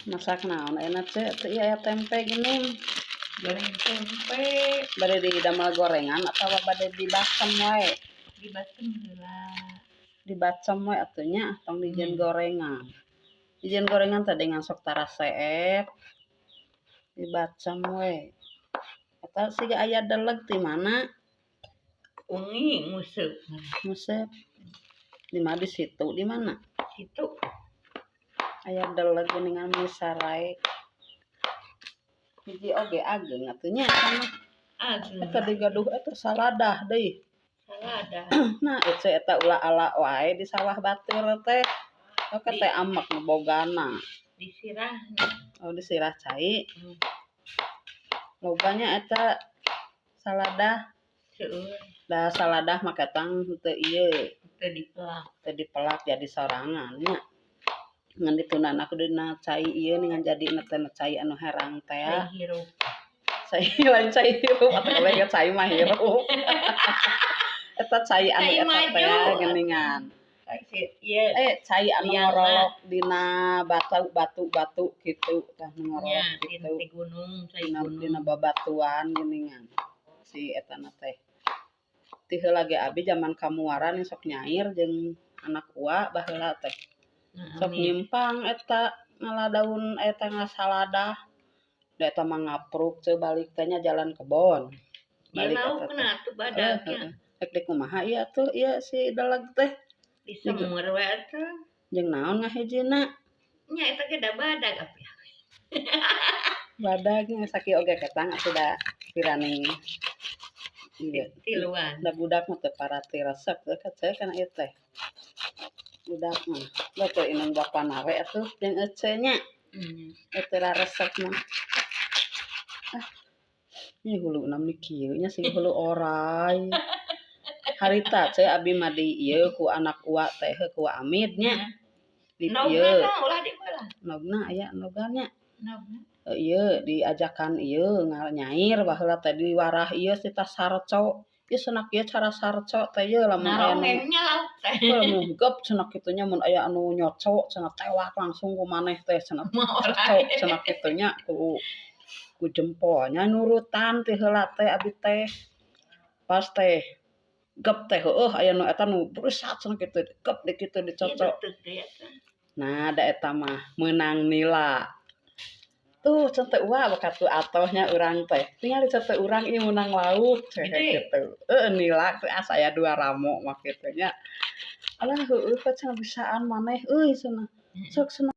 Masak naon ayeuna, Ce? Teu ieu aya tempe geuning. Goreng tempe. Bade didamel gorengan atawa bade dibacem wae? Dibacem heula. Dibacem we atuh nya, tong dijieun gorengan. Dijieun gorengan teh dengan sok tara seep. Dibacem we. Eta siga aya deleg ti mana? Wengi nguseup. Nguseup. Di mana, di situ di mana? Situ. Aya deleg geuningan meni sarae. Hiji oge ageng atuh nya eta mah. Ageng. Eta digaduh eta saladah deui. Salada. Nah, ece eta ulah ala wae di sawah batur teh. Oke teh amek nu bogana. Disirah. Oh, disirah cai. Lobanya eta saladah. Seueur. Da saladah mah ketang teu ieu, Teu dipelak. Teu dipelak jadi sorangan nya. Ngan ditundana kudu dina cai ieu ningan jadi teh cai anu herang teh. Cai hirup. Cai lain cai hirup atuh, kabeh cai mah hirup. Eta cai anu Cai eta teh maju. Geuningan. Ieu. Eh, cai anu Liana. Ngorolok dina batu batu batu kitu tah nu Nya, ngorolok di kitu. Di gunung, cai Dina gunung. Dina babatuan geuningan. Si eta na teh. Ti heula ge abi jaman kamuara nih sok nyair jeung anak ua baheula teh. Nah, Sok amin. nyimpang eta ngala daun eta saladah. Da eta mah ngapruk teu balik teh nya jalan kebon. Ieu Balik eta teh. laukna atuh Eh, badagnya. Heeh. Rek di kumaha ieu atuh ieu si deleg teh? Disemur we atuh. Jeung naon ngahijina? Nya eta ge da badag api. Badag nya sakieu oge ketang atuh da piraning ieu. Tiluan. Da budak mah teu parati resep teh ka teh kana ieu teh. Budak mah da teu indung bapana we atuh jeung ece nya. Teu resep mah. Ah. Ieu huluna meni kieu nya sing hulu oray. Harita ce abi mah di ieu ku anak uwa teh, heuh, ku Amit nya. Di Endogna ieu. Tah ulah dibelah. Endogna aya endogan nya. Endogna. Ieu diajakan ieu nyair baheula teh di warah ieu si tas sarco. Ieu cenah kieu cara sarco teh ieu lamun aya nu Narongengnya lauk teh. Heuh, gep cenah kitu nya, mun aya anu nyoco cenah tewak langsung ku maneh teh cenah. Mah Cocok oray. Cenah kitu nya ku jempolnya nurutan ti heula teh abi teh. Pas teh gep teh heueuh aya nu eta nu beresat cenah kitu gep di kitu Ieu dicocok. deuteuh deui eta. Nah, da eta mah meunang nila. Tuh cenah teh uwa bakat tu atoh nya urang teh. Tingali cenah teh urang ieu meunang lauk cenah Gede. Kitu. Heueuh, nila teh asa aya dua ramo mah kitu nya. Alah, heueuh cenah bisaan maneh euy cenah. Sok cenah.